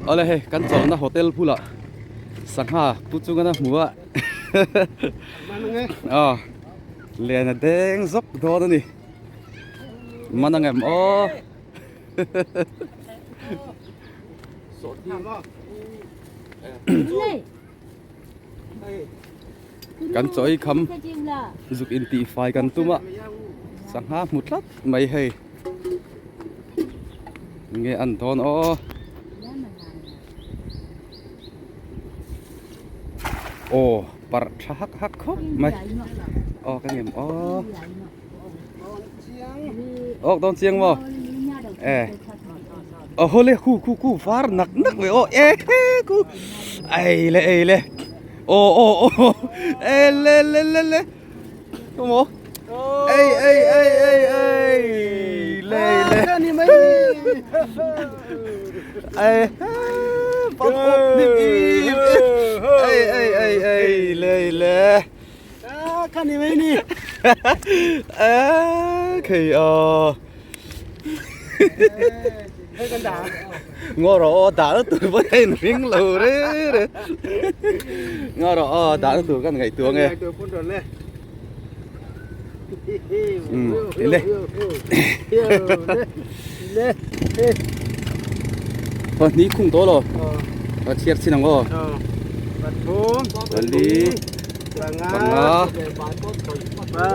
Awle hei kan chawlhna hotel bulah sangha pu chunga hmu a aw lian a deng zawk dawn a ni man ang em aw Kan chaw ei kham zuk in tih fai kan tum a sangha hmu tlat mai hei nge an dawn aw aw parh tha hak hak khawp mai aw ka ngem aw awk dawn chiang maw e aw hawle khu khu khu var nak nak ve aw e he khu ei le ei le aw aw aw e le le le le maw ei ei ei ei ei le le ei ei ei ei ei le le Ka ni mai ni. A khei a. Hei kan dah. Ngaw rawh aw dah na tur pawh hian ring lo re re. Ngaw rawh aw dah na tur kan ngaihtuah ange. Ngaihtuah pun rawn le. Um le. Le. Pahnih khung tawh lo. Ka chhiar chin ang aw. Pathum. Pali. Panga.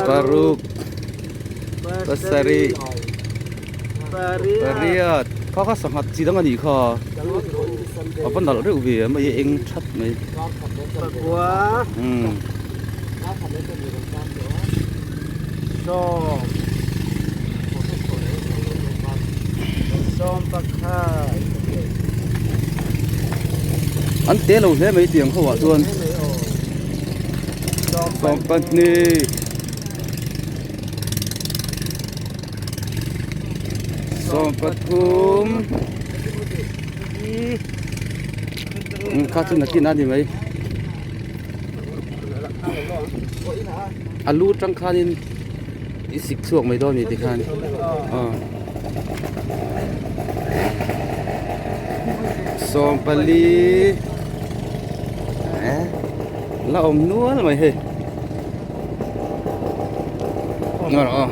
Paruk. Pasarih. Pariat. Kha kha sanghat chi dang a nih kha. A va nalh reuh ve a mai eng that mai. Pakua. Um. Sawm. Sawm pakhat. An te lo hle mai tiang ho ah chuan. Sawm pahnih. Sawm pathum. Kha chu nakin a ni mai. A lu tang khanin i sik chhuak mai dawn a ni tikhan aw 24 eh la awm nual mai hei ngaw rawh aw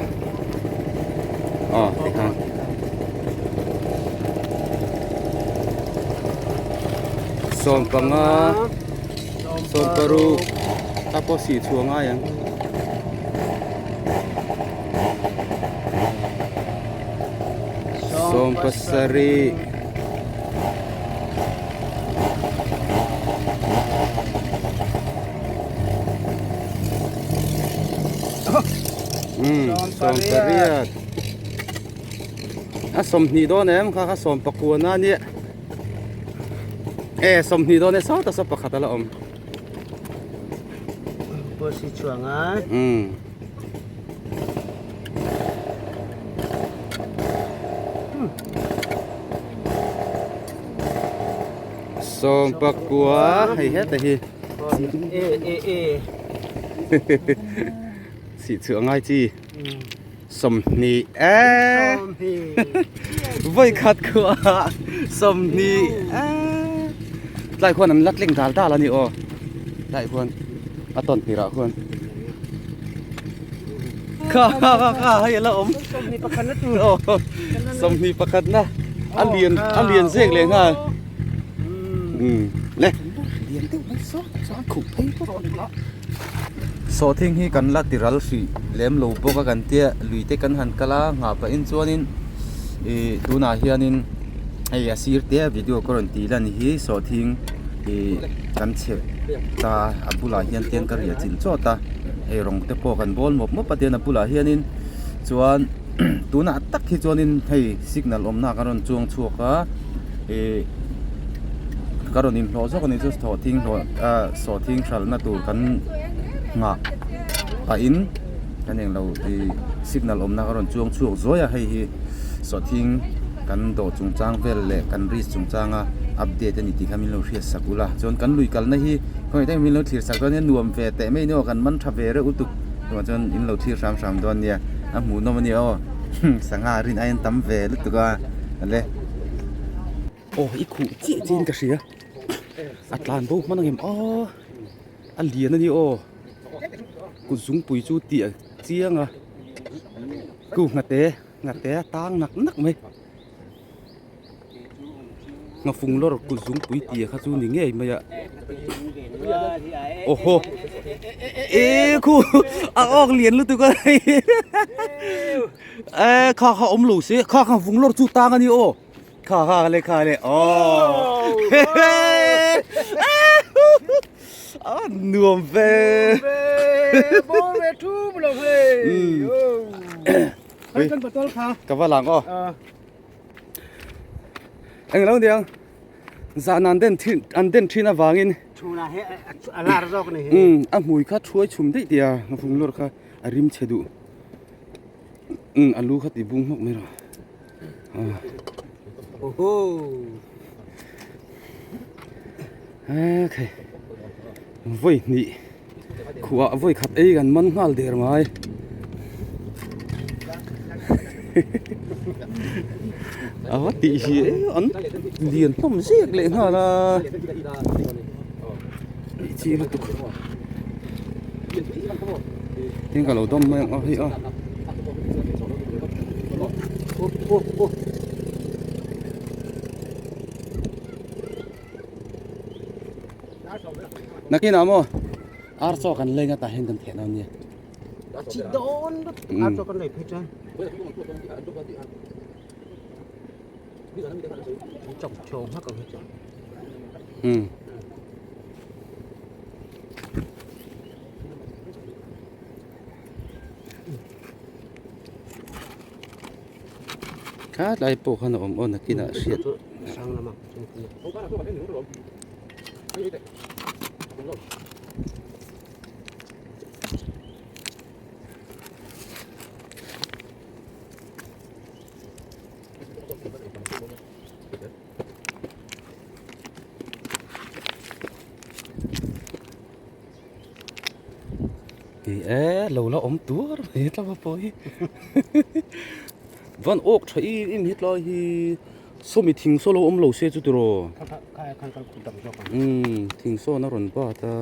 aw tikhan 15. 16 a pawh sih chhuah ngai ang 17 umm 18 a 20 dawn em kha kha 19 a nia. E 20 dawn e sawta saw pakhat a la awm. Pawh si chuang a. Umm. 19 hei heta hi. E e e. Si chhuah ngai chi. 20 e vawi khat khuah 20 e tlai khuan an la tling dal dal a ni aw tlai khuan a tawn tirah khuan kha kha kha kha hei a la awm aw 21 na a lian a lian zek leh nghal umm le lian deuh mai saw saw a khuh phei pawp a ni. Sawhthing hi kan la ti ral hrih lem lo bawk a kan tia lui te kan han kal a nghah pahin chuanin ih tunah hianin hei a sir te a video ka rawn tih lan hi sawhthing ih kan chhe ta a bulah hian tian ka riah chilh chawt a hei rawng te pawh kan bawl mawp mawp a tian a bulah hianin chuan tunah tak hi chuanin hei signal awmna ka rawn chuang chhuak a ih ka rawn inhlawh zawk a ni chu sawhthing hlawh ah sawhthing hralhna tur kan nghah pahin kan englo ih signal awmna ka rawn chuang chhuak zuai a hei hi sawhthing kan dawh chungchang vel leh kan risk chungchanga update a ni tih kha min lo hriat sak ula chuan kan lui kalna hi khawngaih takin min lo thlir sak dawn nia nuam ve teh mai ni aw kan man tha ve reuh lutuk chuvang chuan in lo thlir hram hram dawn nia a hmuhnawm a nia aw sangha rin aiin tam ve lutuk a le. Aw i khuh chiah chiah in ka hria a tlan bo hman ang em aw a lian a ni aw kut zungpui chu tih a chiang a ku nghate nghate a tang nak nak mai nghafung lawr kut zungpui tih kha chu ni ngei mai a aw haw e khu a awk lian lutuk a e kha kha awm lo se kha kha vung lawr chu tang a ni aw. Kha kha le kha le oh a nuam ve ball ve thu lo he ui kan patol kha ka va lang aw eng lo niang zan an den thin an den thin avangin chhuna he a lar zawk ni um a hmui kha thuai chhum daih tia a vung lawr kha a rim chhe duh um a lu kha ti bung hmawk mai rawh. Okay. Voi hnih khuah voi khat ei kan man nghal der mai. A va tih hi an lian hlawm zek leh nghal a. Tih chi lutuk. Tin ka lo dawm mai ang a hei a. Nakinah maw ar chaw kan leng a tah hian kan theh dawn nia. A chi dawn ar chaw kan lei phei chuan. Chok chhawng hak ang hi chuan. Um. Kha tlai pawh khan a awm aw nakinah hriat. Ni e lo la awm tuar mai tlava pawh hi van awk tha em em hetlai hi sawmi thing saw lo awm lo se chu tiraw umm thing sawn a rawn bat a.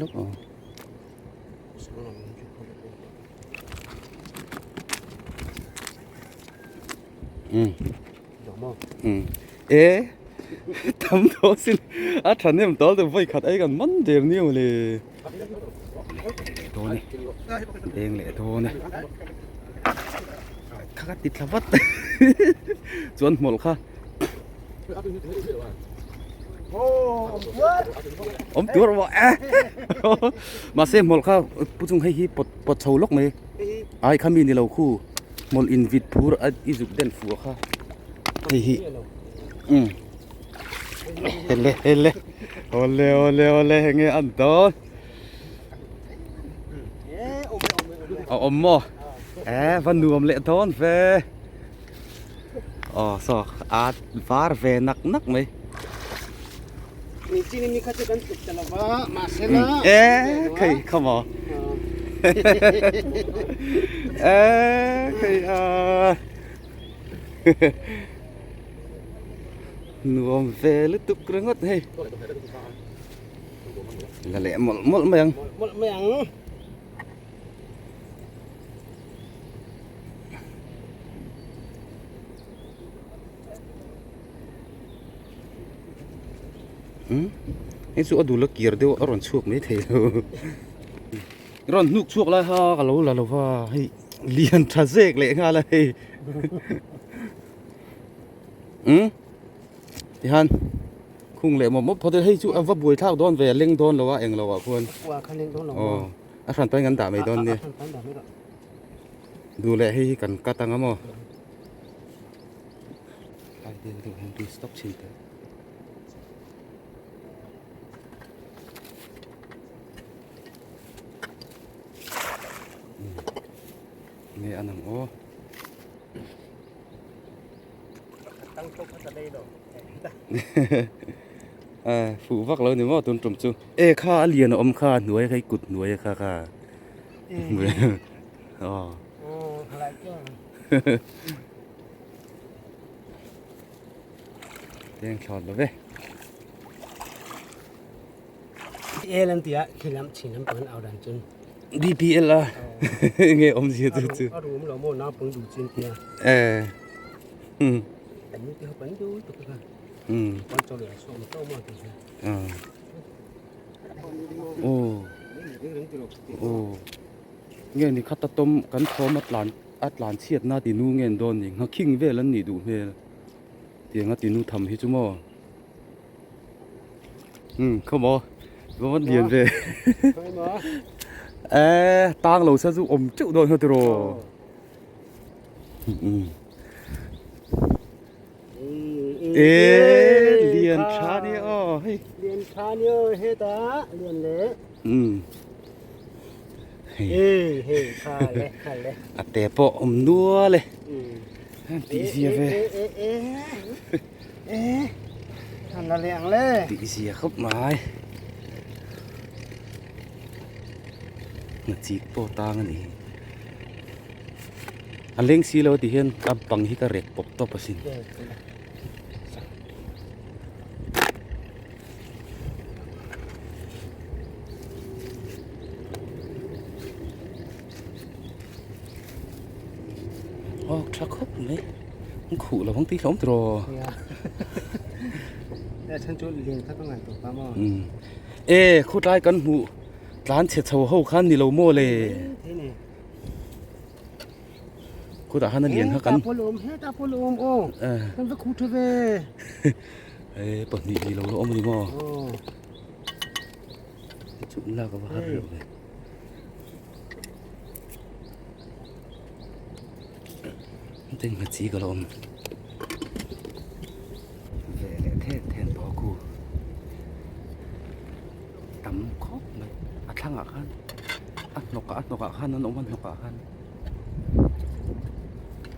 Lúc rồi ừ e tam tawh sin a thahnem tawh te vawi khat ei kan man der ni ang le dawn e eng leh dawn e kha ka ti thla vat chuan hmawlh kha awm tur maw e mahse hmawlh kha pu chung hei hi pawt pawt chho lawk mai ai kha mi ni lo khu hmawlh in vit phur a i zuk den fuh kha hei hi um hele hele awle awle awle enge an dawn a awm maw e va nuam leh dawn ve aw saw a var ve nak nak mai e khei come on e khei a nuam ve lutuk ringawt hei la leh mawlh mawlh mai ang mawlh mai ang Hmm hei chu a dul a kir deuh a rawn chhuak mai thei lo rawn hnuk chhuak lai kha ka lo la lo va hei lian tha zek leh nghal a hei umm tihian khung leh mawp mawp phawt ila hei chu a va buai thlak dawn ve a leng dawn lo a eng lo ah khuan aw a hran pahin kan dah mai dawn nia duh leh hei hi kan cut ang a maw. Stop chhin teh. Nge an ang aw. A fuh vak lo ni maw tun tum chu. E kha a lian a awm kha a hnuai kha i kut hnuai kha kha. Aw. Leng thlawt lo ve. BPL an tia khi lam chin lam pang au dan chun. BPL a nge awm zia chu chu. A rum lo maw na pang du chin tia. Eh. Um. An ni te ho pan du tu ka. Um. Pan cho le so to ma ti. Ah. Oh. Oh. Nge ni khata tom kan thawm a tlan a tlan chhiat na ti nu nge an dawn ni nghakhing vel an nih duh hmel. Tiang a ti nu tham hi chu maw. Um khaw maw va van lian ve e tang lo sa chu awm teuh dawn kha tiraw um e lian tha nia aw hei lian tha nia heta lian le um e hei kha le kha le a te pawh awm nual e tih zia ve e e e an la leng le tih zia khawp mai chik pawh tang a ni a leng si lo tih hian a bang hi ka rek pawp tawp asin Aw tha khawp mai an khuh lo ang tih hlawm tiraw e khutlai kan hmuh tlan chhe chho ho khan ni lo maw le khutah khan a lian kha kan e pahnih ni lo la awm a ni maw chu lak a va har reuh ve. Heng hma chi ka la awm ve leh thet then tawh khu tam khawp mai a thlangah khan a hnawkah a hnawkah khan an awm a hnawkah khan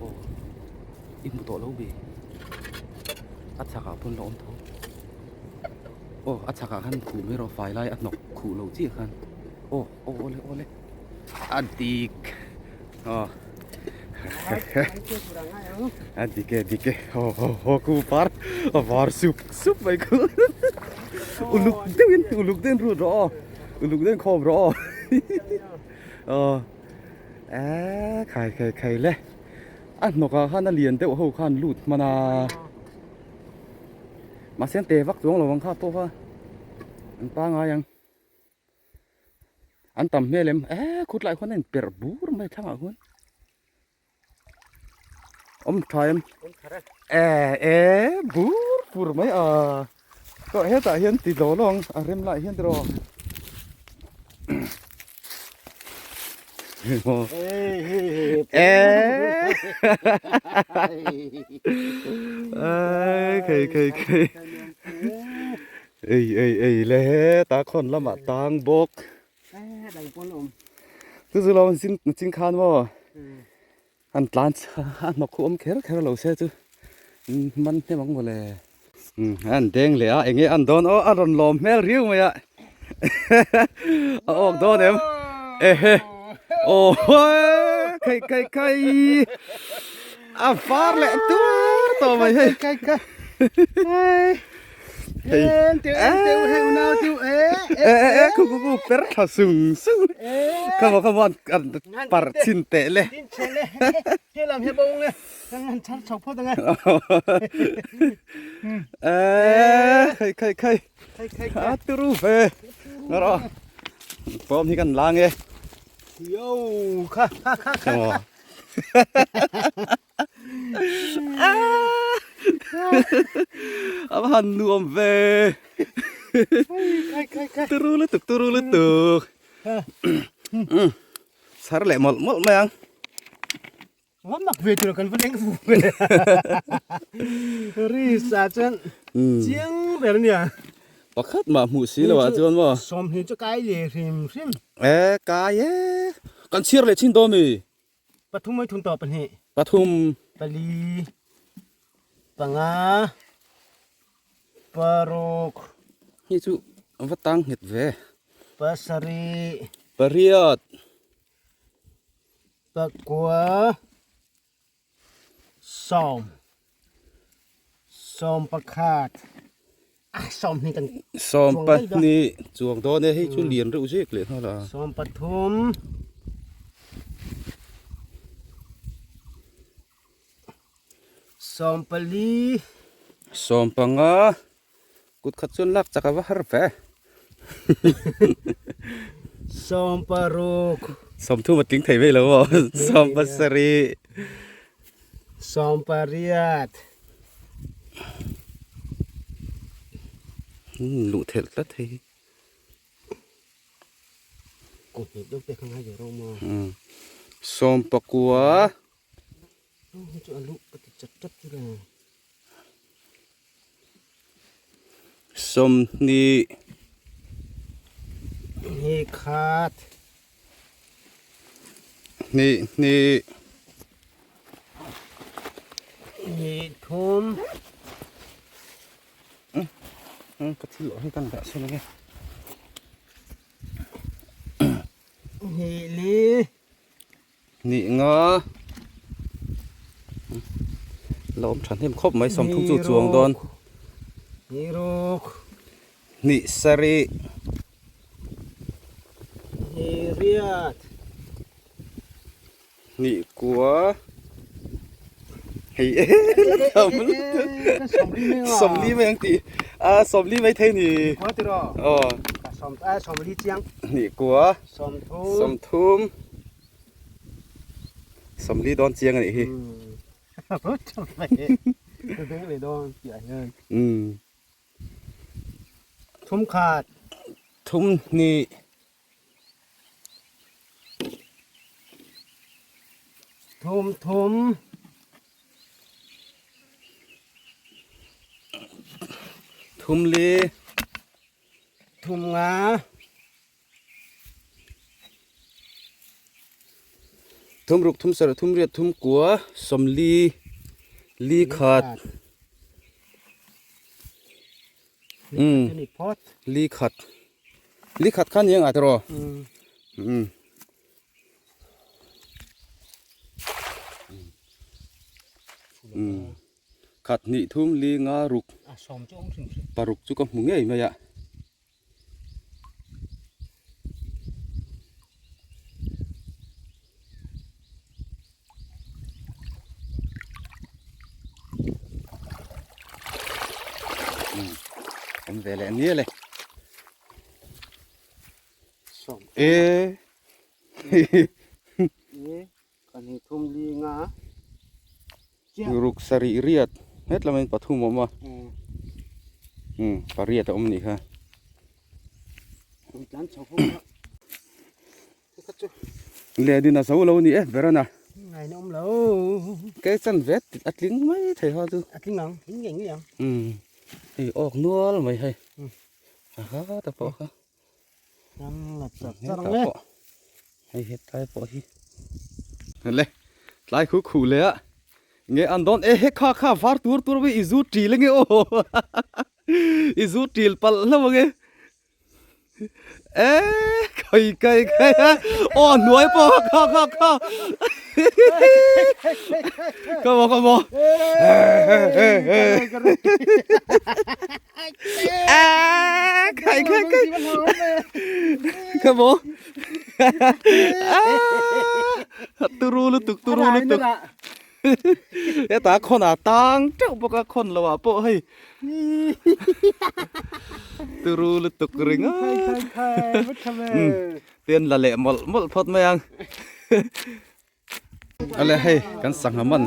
aw i hmu tawh lo ve a chhakah pawn la awm tho. Aw a chhakah khan khuh mai rawh fai lai a hnawk khuh loh chiah khan aw aw awle awle a dik aw a dik e dik e aw aw aw ku par a var sup sup mai ku uluk deuhin uluk deuhin rut rawh aw uluk deuhin khawm rawh aw aw e khai khai khai le a hnawkah khan a lian deuh ho khan lut hman a. Mahse an te vak chuang lo ang kha pawh kha an pangai ang an tam hmel em eh khutlai khuan a in perh bur mai thlangah khuan awm tha em eh eh bur bur mai a tawh hetah hian ti lo lo ang a rem lai hian tiraw Khei khei khei ei ei ei le ta khawn lamah tang bawk chu chu lo zing ching khan maw an tlan a hnawk khu awm kher kher lo se chu man hnem ang mawle an deng leh a enge an dawn aw a rawn lawm hmel riau mai a a awk dawn em ehe aw khai khai khai a var leh tur tawh mai hei khai khai hei e e khu khu khu per thla sung sung khamo khamo an par chin teh le Ê, khai khai khai a turu ve ngaro pawm hi kan lang e yo kha kha kha kha a va han nuam ve turu lutuk turu lutuk chhar leh mawlh mawlh mai ang Va mak ve tur kan va leng fu ve. Ri sa chuan chiang ber nia. Pakhat mah hmuh si lo ah chuan maw. Sawmhnih chu kai le hrim hrim. E kai e. Kan chhiar leh chin dawn mi. Pathum mai thum tawh pahnih. Pathum. Pali. Panga. Paruk. Hi chu va tang nghet ve. Pasarih. Pariat. Pakua. Sawm. Sawm pakhat. Ah, sawm hnih kan Sawm pahnih chuang dawn e, hei chu lian reuh zek leh nghal a. Sawm pathum. Sawm pali. Sawm panga. Kut khat chuan lak chak a va har ve. Sawm paruk. Sawmthum a tling thei mai lo maw? Sawm pasarih. Sawm pariat. Luh thelh tlat hei hi. Kut hnih deuh te kha ngai ve rawh maw? Sawm pakua. Hei chu a luh ka ti chat chat chu le. Sawmhnih. Hnih khat. Hnih hnih. Hnih thum. Ka thil awh hi kan dah sawn ange. Hnih li. Hnih nga la awm tha hnem khawp mai sawmthum chu chuang dawn. Hnih ruk. Hnih sarih. Hnih riat. Hnih kua. Hei e la tham sawmli mai ang tih a sawmli mai thei ni. Kua tiraw. Aw. Sawm a sawmli chiang. Hnih kua. Sawmthum. Sawmthum. Sawmli dawn chiang a nih hi. Umm. Thum khat. Thum hnih. Thum thum. Thum li. Thum nga. Thum ruk thum sarh thum riat thum kua sawmli li khat umm li khat li khat kha ni ang tiraw umm umm khat hnih thum li nga ruk paruk chu ka hmu ngei mai a. Awm ve leh nia le. E. Kan hi thum li nga. Ruk sarih riat het lama in pathum a awm a. Umm pariat a awm nih kha. Le din a zo lo ni e verana. Ngai na awm lo. Ke chan ve a tling mai thei ho chu. A tling ang, tling ngei ngei ang. Umm hei awk nual mai hei. Aha ta pawh kha. Kan la char char ang e. Hei hetlai pawh hi. Le tlai khu khu le a. Nge an dawn e he kha kha var tur tur mai i zu til ange aw. I zu til palh hlauh ange. E khai kai kai a. Aw hnuai pawh kha kha kha. Come on come on. Khai khai khai. Come on. Turu lutuk turu lutuk. Heta khawn ah tang teuh bawk a khawn lo ah pawh hei turu lutuk ringawt ten la leh mawlh mawlh phawt mai ang ale hei kan sangha man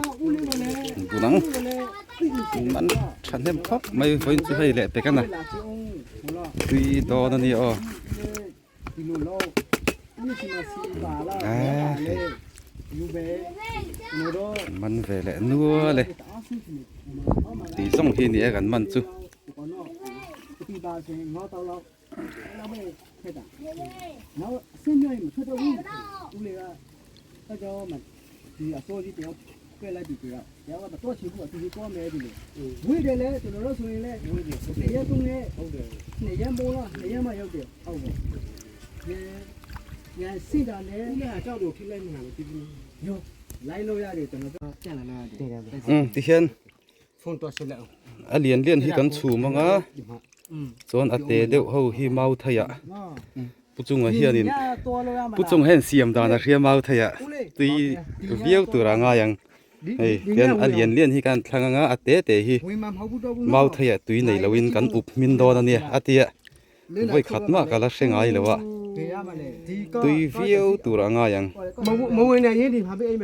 bunang man thahnem khawp mai vawiin chu hei leh pek a na tui dawn a ni aw. Man ve leh nual e tih zawng hi a ni e kan man chu. ဒီအစိုးရတယောက်ပြလိုက်ပြီတရားတရားကတော့ချီဖို့အတူတူတော့မယ်ဒီလိုဝေးတယ်လေကျွန်တော်တို့ဆိုရင်လေဝေးတယ်ဟုတ်တယ်ရက်သုံးရက်ဟုတ်တယ်နှစ်ရက်မိုးလားနှစ်ရက်မှရောက်တယ်ဟုတ်တယ်ရရစိတာနဲ့ ဒီကအကြောက်တို့ထိလိုက်နေတာလေဒီဒီ ရောလိုက်လို့ရတယ်ကျွန်တော်ပြန်လာလာတယ် อืมti hian ဖုန်းတော့ဆက်လက်အောင် a lian lian hi kan chhum anga ဒီမှာ chuan a te deuh ho hi mau thei ah pu chungah hianin တော်လို့ရမှာ pu chung hian siam dan a hria mau thei ah tui viau tur a ngai ang hei tian a lian lian hi kan thlang anga a te te hi ဝင်မှာမဟုတ်ဘူးတော့ဘူး mau thei ah tui nei loin kan up hmin dawn ania a tia voi khat mah ka la hre ngai lo a ဒေရမှာလေဒီ tui viau tur a ngai ang မမဝင်နေရင်ဒီမှာပဲအိမ်မယ်